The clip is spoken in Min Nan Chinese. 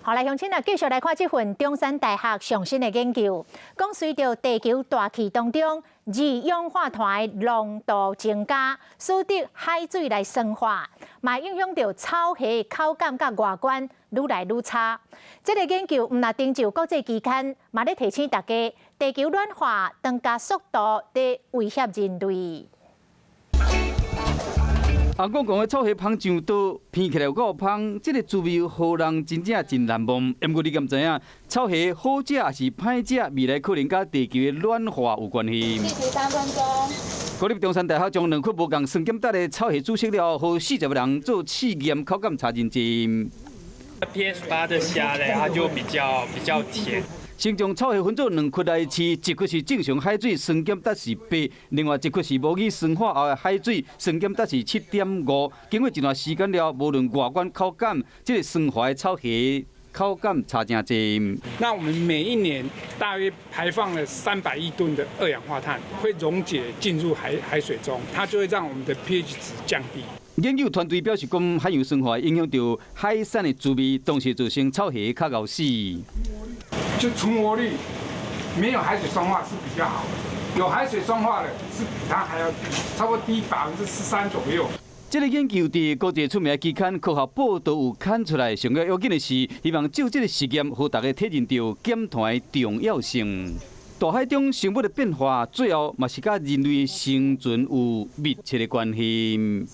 好來，鄉親啊，繼續來看這份中山大學上新的研究，講隨著地球大氣當中二氧化碳的濃度增加，使得海水來酸化，嘛影響著草蝦口感佮外觀愈來愈差。這个研究毋但登上國際期刊，嘛咧提醒大家，地球暖化當加速度佇威脅人類。紅光光的草蝦芳上桌，闻起來有夠芳，這个滋味予人真正真難忘。毋過你敢知影，草蝦好食抑是歹食，未來可能佮地球的暖化有關係。43分鐘。國立中山大學將兩塊無仝酸鹼值的草蝦煮熟了後，予40個人做試驗口感查認證。 pH 8的蝦咧，它就比較甜。先將草蝦分做兩塊來試，一塊是正常海水酸鹼值是8，另外一塊是模擬酸化後的海水酸鹼值是7.5。經過一段時間了，無論外觀口感，這个酸化的草蝦口感差誠濟。那我們每一年大約排放了300億噸的二氧化碳，會溶解進入海水中，它就會讓我們的 pH 值降低。研究團隊表示，講海洋酸化影響著海產的滋味，同時造成草蝦較𠢕死。就存活率沒有海水酸化是比較好的，有海水酸化的是比它還要低，差不多低13%左右。這个研究佇國際出名期刊《科學報導》有刊出來，上要緊的是，希望藉這个實驗，予大家體認著減碳的重要性。大海中生物的變化，最後嘛是佮人類生存有密切的關係。